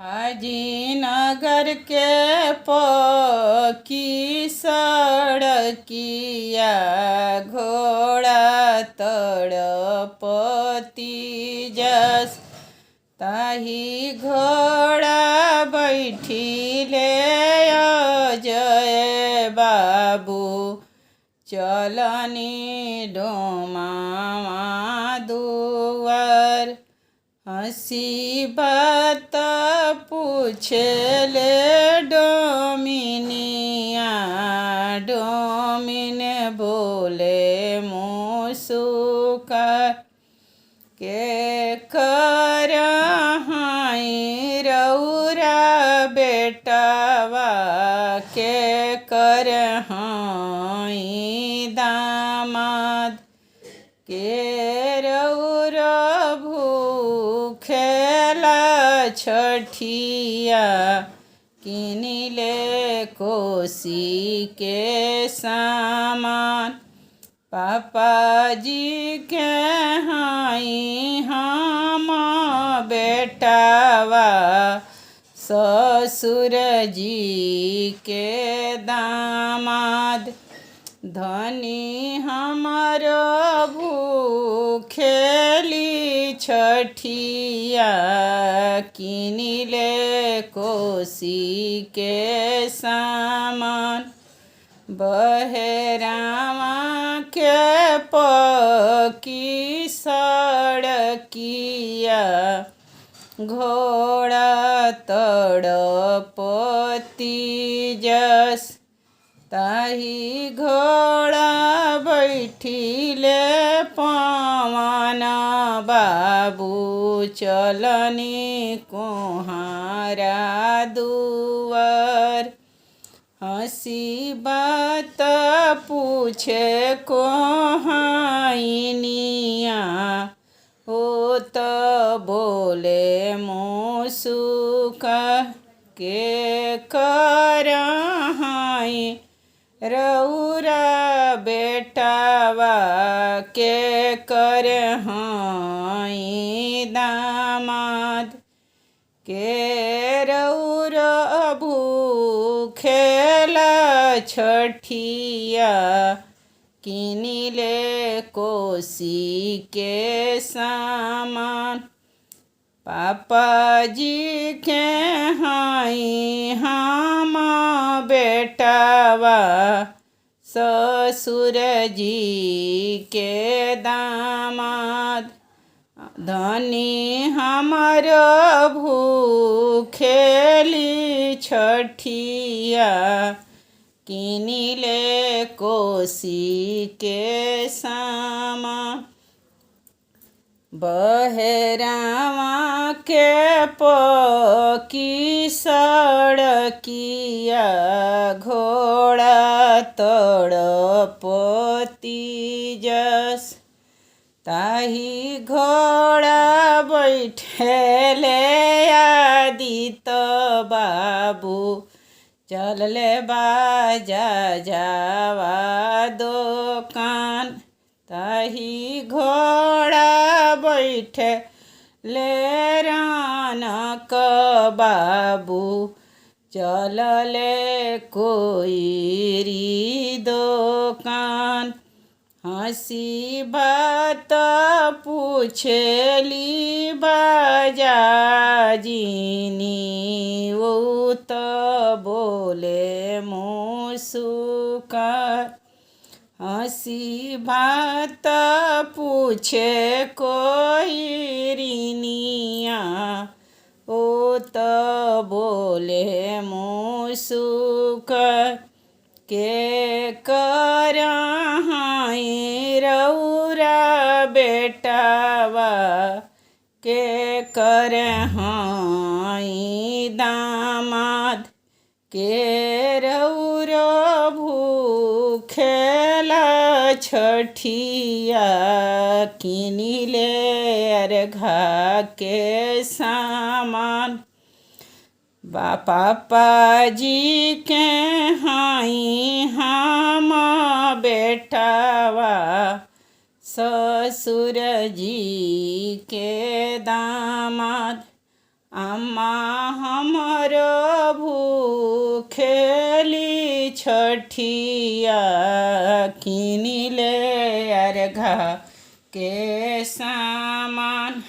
हाजीनगर के पक्की सड़किया घोड़ा तड़पती जस। ताही घोड़ा बैठिले अजय बाबू चलनी डोमावा दुआर। हंसी बात पूछले डोमिनिया, डोमिन बोले मुसुका के कर रौरा बेटावा के कर दामाद के रौर भूखेला छठिया किनिले कोसी के सामान। पापा जी के हाई हम बेटावा ससुर जी के दामाद। धनी हमर भूखेली छठिया किनिले कोसी के सामान। बहेरावा के पकी सड़किया घोड़ा तड़पती जस। ताही घोड़ा बैठिले पवन बाबू चलनी कुहारा दुआर। हंसी बात पूछे कोहाइनिया ओ त बोले मुसुका के कर रौरा बेटावा के कर दामाद के रौर भूखेला छठिया किनिले कोसी के सामान। पापा जी के हाई हम बेटावा ससुर जी के दामाद। धनी हमर भूखेली छठिया किनिले कोसी के सामान। बहेरावा के पकी सड़किया घोड़ा तड़पती जस। ताही घोड़ा बैठेले आदित बाबू चलले बाजा जावा दोकान। ताही घोड़ा बैठे ले रानक बाबू चलले कोईरी दोकान। हंसी बात पूछली बाजाजिनी ओ त बोले मुसुका। हंसी बात पूछे कोईरिनिया ओ त बोले मुसुक के कर रौरा बेटावा के कर दामाद के रौर भूखेला छठिया किनिले अर्घा के सामान। पापा जी के हाई हम बेटावा ससुर जी के दामाद। अम्मा हमरो भूखेली छठिया किनिले अर्घा के सामान।